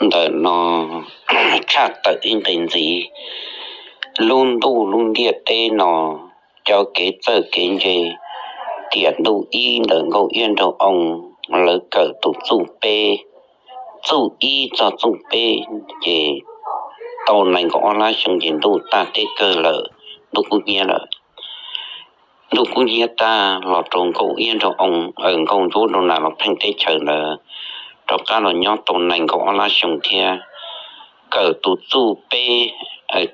ntawm no tshaj tawm ib nqe ntxiv. Lub ntuj lub ntiaj teb no, cov kev txawj kev ntse tiam ntuj ib ntawm Nkauj Iab Nraug Oo, lawv kawm tus txuj peb, txuj ib txog txuj peb, ces tau nees nkaum ob lab xyoo ces ntuj tag teb kawg lawm, ntuj kub hnyiab lawm. Ntuj kub hnyiab tag los rau Nkauj Iab Nraug Oo, Nkauj Ntsuab Nraug Nas los pheej teb chaws ntawd, rov qab los nyob tau nees nkaum ob lab xyoo thiab, kawm tus txuj peb,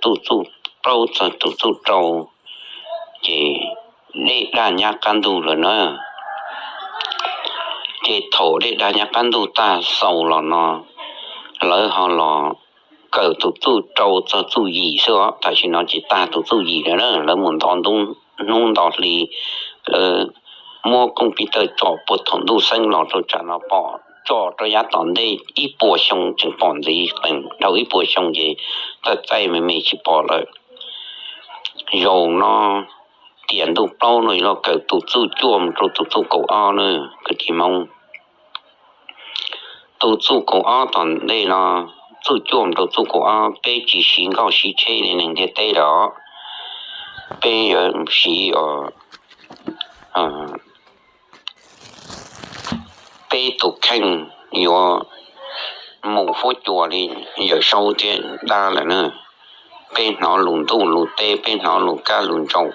tus txuj plaub txog tus txuj rau, ces dej daj nyab qab ntug lawm na. Ces thaum dej daj nyab qab ntug tag xaus los no, lawv ho los kawm tus txuj rau txog txuj yim xwb os. Tam sim no ces tag tus txuj yim lawm na, lawv mus nto hnub nto hli, lawv muab kooj pib tawj tsom puag thaum ntuj xeeb los rau tsam no pom tsom rau yav tom ntej ib puas xyoo tseem pom ntxiv, qees dhau ib puas xyoo ces txawj txaij me me tsis pom lawm. Zaum no tiam ntuj plaub no los kawm tus txuj cuaj mus rau tus txuj kaum ob na, kwv tij Hmoob. Tus txuj kaum ob tom ntej no, txuj cuaj mus rau txuj kaum ob, peb tsis siv nkoj siv tsheb li neeg ntiaj teb lawm, peb yuav siv peb tus kheej yuav mus huab cua li Yawm Saub thiab dab lawm na. Peb hnov lus ntuj lus teb, peb hnov lus kab lus ntsoov,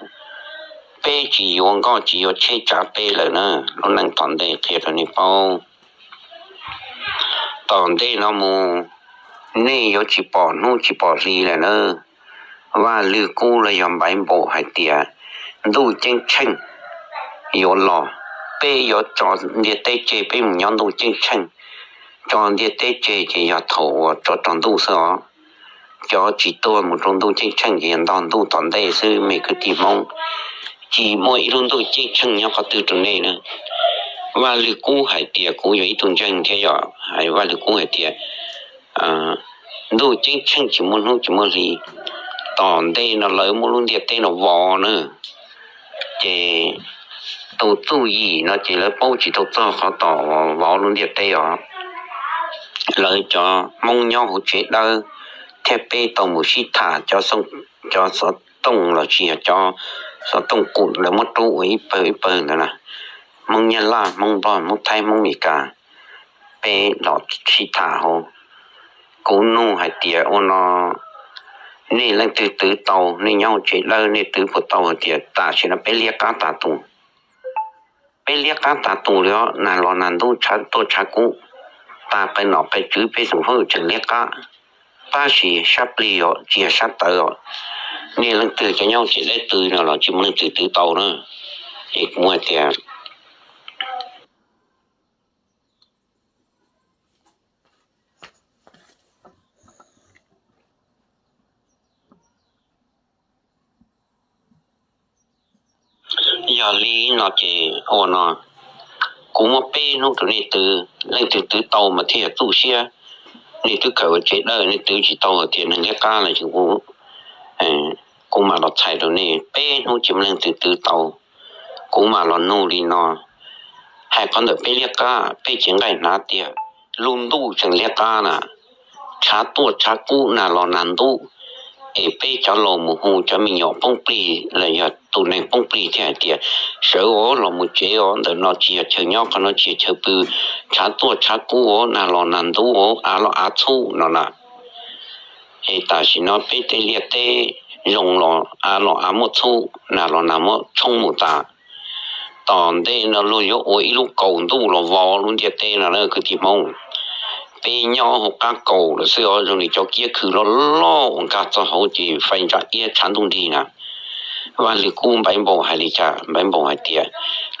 peb tsis yuav nkoj tsis yuav tsheb tsav peb lawm na. Lub neej tom ntej qhia rau nej paub, tom ntej no mus nej yuav tsis pom hnub tsis pom hli lawm na. Vaj Lwg Kub los yog Npaiv Npaum hais tias ntuj ceeb tsheej yuav los, peb yuav tso ntiaj teb tseg peb mus nyob ntuj ceeb tsheej. Tso ntiaj teb tseg ces yog thaum uas tsov rog ntuj xwb os. Cov tsis tuag mus rau ntuj ceeb tsheej ces yog ntog ntuj tom ntej xwb me kwv tij Hmoob. Tsis muaj ib lub ntuj ceeb tsheej nyob qhov twg rau nej na. Vaj Lwg Kub hais tias, kuv yog ib tug ntseeg thiab yog hais Vaj Lwg Kub hais tias ntuj ceeb tsheej tsis muaj hnub tsis muaj hli. Tom ntej no lawv muab lub ntiaj teb no vov na, ces tus txuj yim no ces lawv paub tsis tau txog qhov tom vov lub ntiaj teb os. Lawv cov Hmoob nyob hauv tsev dawb thiab peb tau mus sib tham cov xov tooj los sis yog cov xov tooj qum lawv muab rub ua ib pawg ib pawg ntawd na, Hmoob Nyab Laj, Hmoob Nplog, Hmoob Thaib, Hmoob Meskas, peb los sib tham hauv. Kuv nug hais tias ua no nej leej twg twv tau, nej nyob hauv tsev dawb nej twv puas tau hais tias tam sim no peb liab qab tas tus, peb liab qab tas tus li os, nag los nag ntub, tshav tuaj tshav kub, tas qe nom qe tswv, peb xeem huab tseem liab qab. Tab sis sab plig os, tsis yog sab tawv os. Nej leej twg cov nyob hauv tsev dawb twv no los tsis muaj leej twg twv tau na. Es kuv hais tias yog li no ces ua no, kuv muab peb hnub rau nej twv, leej twg twv tau mas thiaj yog txuj siab. Nej twb kawm ua tsev dawb, nej twv tsis tau tias neeg liab qab los ces kuv, kuv mam los txhais rau nej. Peb hnub tsis muaj leej twg twv tau, kuv mam los nug li no. Hais qhov ntawm peb liab qab, peb cev nqaij hnav tiag, lub ntuj tseem liab qab na, tshav tuaj tshav kub, nag los nag ntub, es peb cov laus mus hu cov me nyuam poob plig los yog tus neeg poob plig thiaj hais tias, sawv os, los mus tsev os, ntawm no tsis yog chaw nyob, qhov no tsis yog chaw pw, tshav tuaj tshav kub os, nag los nag ntub os, av los av txhub no na. Es tam sim no peb tej liaj teb zoo los av los av muab txhub, nag los nag muab tshoob mus tas. Tom ntej no luag yuav ua ib lub kaus ntuj los vov lub ntiaj teb no na kwv tij Hmoob. Peb nyob hauv qab kaus lawm xwb os, zoo li cov kiab khw loj loj uas nkag txog hauv ces fais ntsa iab tshav ntuj nrig na. Vaj Lwg Kub Npaiv Npaum hais li cas? Npaiv Npaum hais tias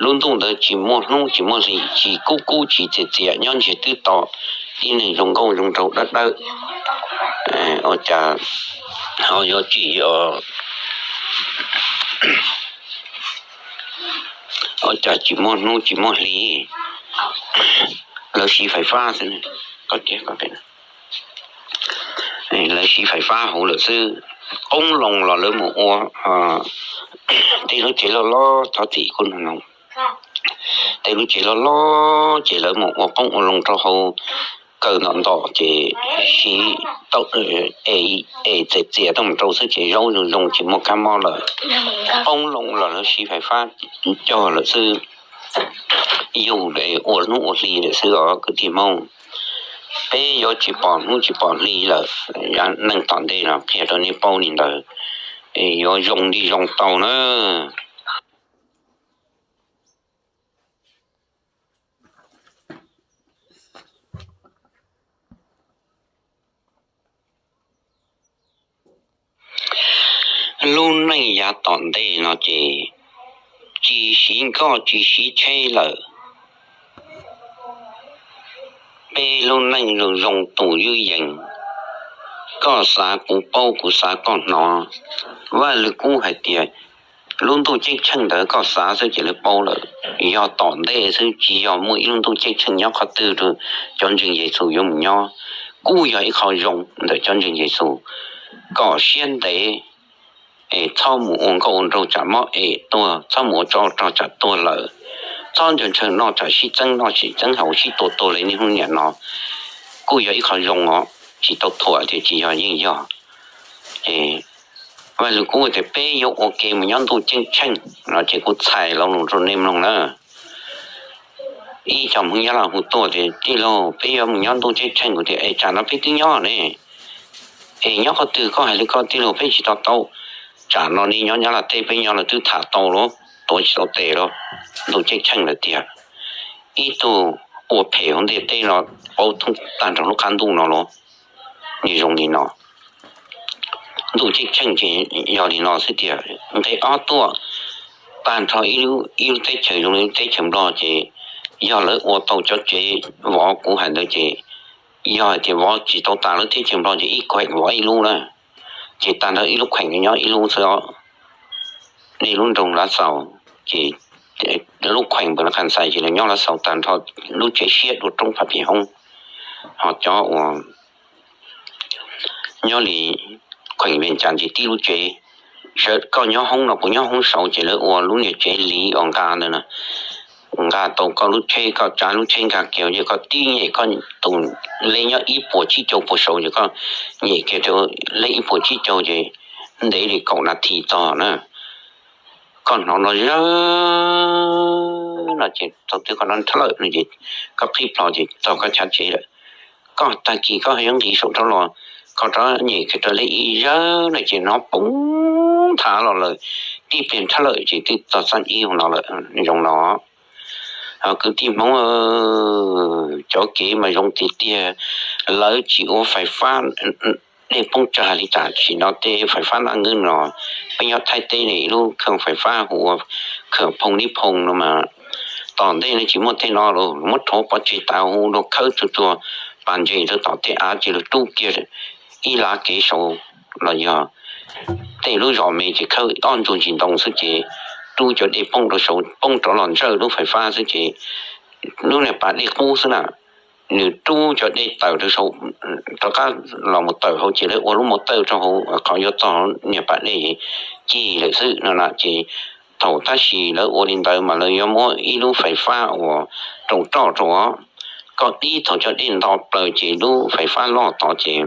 lub ntuj ntawd tsis muaj hnub tsis muaj hli, tsis kub kub tsis txias txias, nyob ntsiag twb to, tib neeg zoo nkauj zoo nraug dawb dawb. Ua cas ho yuav tsis yog, ua cas tsis muaj hnub tsis muaj hli? Lawv siv fais fab xwb, lawv siv fais fab hauv lawm xwb. Qoob loo los lawv mus ua tej lub tsev loj loj, thov txim kuv nug no, tej lub tsev loj loj ces lawv mus ua qoob ua loo rau hauv, kaw ntom ntom ces siv tau, es txias txias tuaj mus rau xwb ces zaub zoo zoo tsis muaj kab mob lawm. Poob loo los lawv siv fais fab cog lawm xwb. Yug ua hnub ua hli lawm xwb os kwv tij Hmoob. Peb yuav tsis pom hnub tsis pom hli lawm. Neeg tom ntej no qhia rau nej paub li ntawd, yuav zoo li zoo tau na. Lub neej yav tom ntej no ces tsis siv nkoj tsis siv tsheb lawm. Peb lub neej zoo zoo tus ywj yees, koj xav kuv paub kuv xav koj hnov. Vaj Lwg Kub hais tias lub ntuj ceeb tsheej ntawd koj xav xwb ces lawv paub lawm. Yog tom ntej xwb tsis yog muaj ib lub ntuj ceeb tsheej nyob qhov twg rau cov ntseeg Yexus yuav mus nyob. Kuj yog ib qho zoo ntawm cov ntseeg Yexus kom siab ntev, es txhob mus ua nkauj ua nraug tsam mob es tuag, txhob mus ua tsov rog tsam tuag lawm, txhob ntshaw ntshaw noj tsam sib txeeb noj sib txeeb haus sib tua tuag li niaj hnub niam no. Kuj yog ib qho zoo os, tsis tau thuam tias tsis yog yeej yog. Vaj Lwg Kub tias peb yuav ua ke mus nyob ntuj ceeb tsheej no ces kuv txhais lo lus rau nej mloog na. Ib co Hmoob Nyab Laj hu tuaj tias tij laug peb yuav mus nyob ntuj ceeb tsheej, kuv tias es tsam no peb twb nyob ne. Es nyob qhov twg koj hais li koj tij laug peb tsis to taub. Tsam no nej nyob Nyab Laj teb peb nyob lawv twb tham tau lawm, tuav tsis tau tes lawm. Ntuj ceeb tsheej lawm tiag. Ib tug ua phem hauv ntiaj teb no paub thoob tag nrho lub qab ntuj no los. Nws zoo li no. Ntuj ceeb tsheej ces yog li no xwb tiag. Nqe ob tuaj tag nrho ib lub teb chaws zoo li teb chaws Nplog ces yog lawv ua tau cov tsev vov kuv hais ntawd ces yog hais tias vov tsis tau tas lub teb chaws Nplog ces ib kheem vov ib lub na, ces tag nrho ib lub kheem nyob ib lub xwb os. Nej lub nroog Lav Xaus ces lub kheem Npawg Lav Khas Xais ces lawv nyob Lav Xaus tag nrho, lub tsev siab dua roob Pha Phim Hoob, ho cov uas nyob li kheem Vees Cas ces tib lub tsev. Sawv koj nyob hoob no kuv nyob hoob saud ces lawv ua lub niag tsev liv uas nqa ntawd na, nqa tau koj lub tsheb, koj tsav lub tsheb nkag kiag ces koj tib nyem koj tus lej nyob ib puas tsib caug puas saud ces koj nyem kiag rau lej ib puas tsib caug ces ntev li kaum nas this txog na. Koj hnov no zawj no ces thaum twg koj hnov nrhawj lawm no ces koj qhib plho ces txog koj chav tsev lawm. Koj tag kis koj yuav nqis saum rov los, koj rov nyem kiag rau lej ib zawj no ces hnov poob thav los lawm, tib pliag nrhawj lawm ces twb txog xab ib hauv no lawm. Zoo no kwv tij Hmoob, cov kev mas zoo tiag tiag. Lawv tsis ua fais fab, dej poob tsag li cas tsis no tej fais fab naj ngwb no. Peb nyob Thaib teb ne ib lub khoom fais fab hu ua khoom phooj nib phooj no mas tom ntej no tsis muaj tej no lawm, muab rhuav pov tseg tas hu rau khawb tsuag tsuag pas ntses rau tom tej av ces lawv rub kiag ib lav kev saud los yog tej lub zos me ces khawb ob ntsuag ntsis ntoo xwb ces rub cov dej poob rau saud poob rov los ntsawj lub fais fab xwb ces lub niag pas dej qub xwb na. Nws rub cov dej tawm rau saud, rov qab los mus tawm hauv ces lawv ua lub mos tawj rau hauv qhov yuav txog niag pas dej cig lawm xwb no na. Ces thaum tab sis lawv ua li ntawd mas lawv yuav muab ib lub fais fab uas raus roj rau, koj dib thaum cov dej nto plaws ces lub fais fab loj tod ces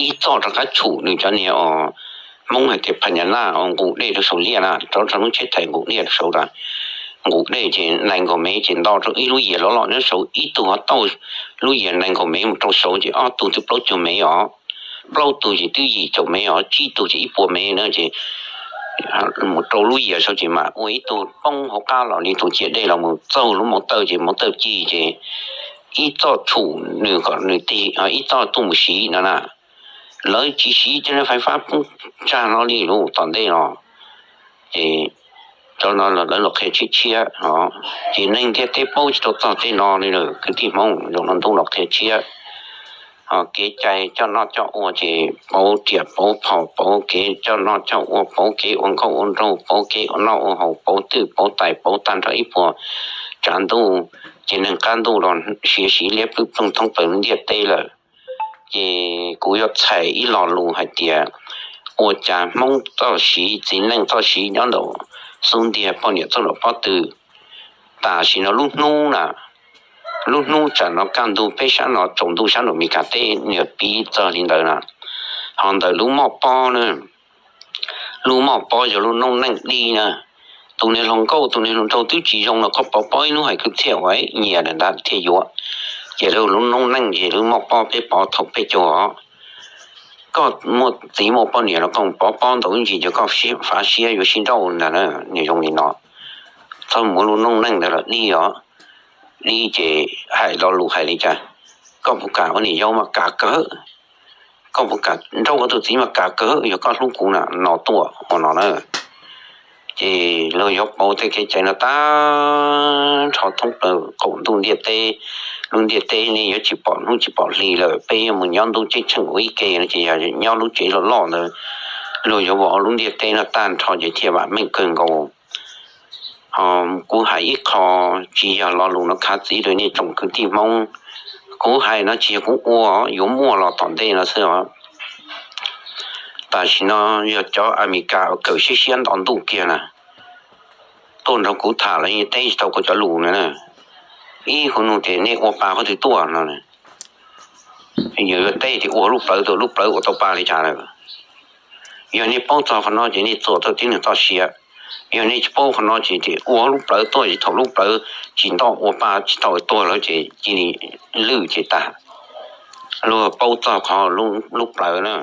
ib txoj rov qab tshum nws cov niag os, Hmoob hais tias phas nyas naj os, nqus dej rau saud liaj na, rov rau lub tsheb thaim nqus dej rau saud na. Nqus dej ces nees nkaum mev ces nto rau ib lub yias loj loj nyob saud, ib tug ho tauj lub yias nees nkaum mev mus rau saud ces ob tug twb plaub caug mev os, plaub tug ces twb yim caum mev os, tsib tug ces ib puas mev na ces mus rau lub yias saud ces mam ua ib tug poob hauv qab los li tus cia dej los mus txaug lub mos tawj ces mos tawj cig ces ib txoj tshum nws kom nws tig, ib txoj tuaj mus siv no na. Lawv tsis siv cov niag fais fab poob tsag no li lub tom ntej no. Ces cov no lawv los qhia tshiab tshiab os, ces neeg ntiaj teb paub tsis tau txog tej no li lawm kwv tij Hmoob, zaum no ntuj los qhia tshiab. Ho kev cai coj noj coj ua ces pauv riam pauv phom, pauv kev coj noj coj ua, pauv kev ua nkauj ua nraug, pauv kev ua noj ua haus, pauv twj pauv tais, pauv tag nrho ib puas tsav ntuj, ces neeg qab ntuj los siav siv liab pwb ploog thoob plaws ntiaj teb lawm. Ces kuv yuav txhais ib lo lus hais tias ua cas Hmoob txoj siv, txiv neej txoj siv nyob ntawm xub ntiag poj niam txoj lom pob tw. Tam sim no lub hnub na, Lub hnub tsam no kaj ntug peb sab no tsaus ntuj sab nraum Meskas teb nws piv txog li ntawd na. Ho ntawm lub moj pob na, lub moj pob yog lub noob neej dib na. Tus niag hluas nkauj tus niag hluas nraug twb tsis zoo los koj pov pob ib hnub hais kwv txhiaj uas nyiam ntawd thiaj yuav. Ces lub noob neej ces lub moj pob peb pov thaum peb caug os. Koj muaj txiv muaj poj niam los koj pov pob ntau ib ntsis ces koj fav siab yuav sib nrauj ntag na. Nws zoo li no, txhob muab lub noob neej ntawd los dib os. Dib ces hais lo lus hais li cas, koj puas kam ua niam yau mas kam kawg, koj puas kam nrauj koj tus txiv mas kam kawg, yog koj hlub kuv na no tuaj ua no na. Ces luag yuav pauv tej kev cai no tag nrho thoob plaws qaum ntuj ntiaj teb. Lub ntiaj teb ne yuav tsis pom hnub tsis pom hli lawm, peb yuav mus nyob ntuj ceeb tsheej ua ib ke no ces yog nyob lub tsev loj loj ntawd. Luag yuav vov lub ntiaj teb no tag nrho ces thiaj vam meej kawg nkaus. Ho kuv hais ib qho tsis yog lo lus no khav txiv rau nej tsoom kwv tij Hmoob. Kuv hais no tsis yog kuv ua, yuav muaj los tom ntej no xwb os. Tam sim no yog cov Amelikas uas kawm siab siab nto ntuj kiag na, tuaj nrog kuv tham los yeej teb tsis tau kuv cov lus na. Ib huv nug tias nej ua pa qhov twg tuaj no, yuav teb tias ua lub plawv tuaj, lub plawv ua tau pa li cas lawm. Yog nej paub txog qhov no ces nej txuas tau tib neeg txoj sia. Yog nej tsis paub qhov no ces ua lub plawv tuaj ces thaum lub plawv tsis ntoj ua pa tsis tau tuag lawm ces cia li lwj ces tag. Luag paub txog qhov lub plawv na.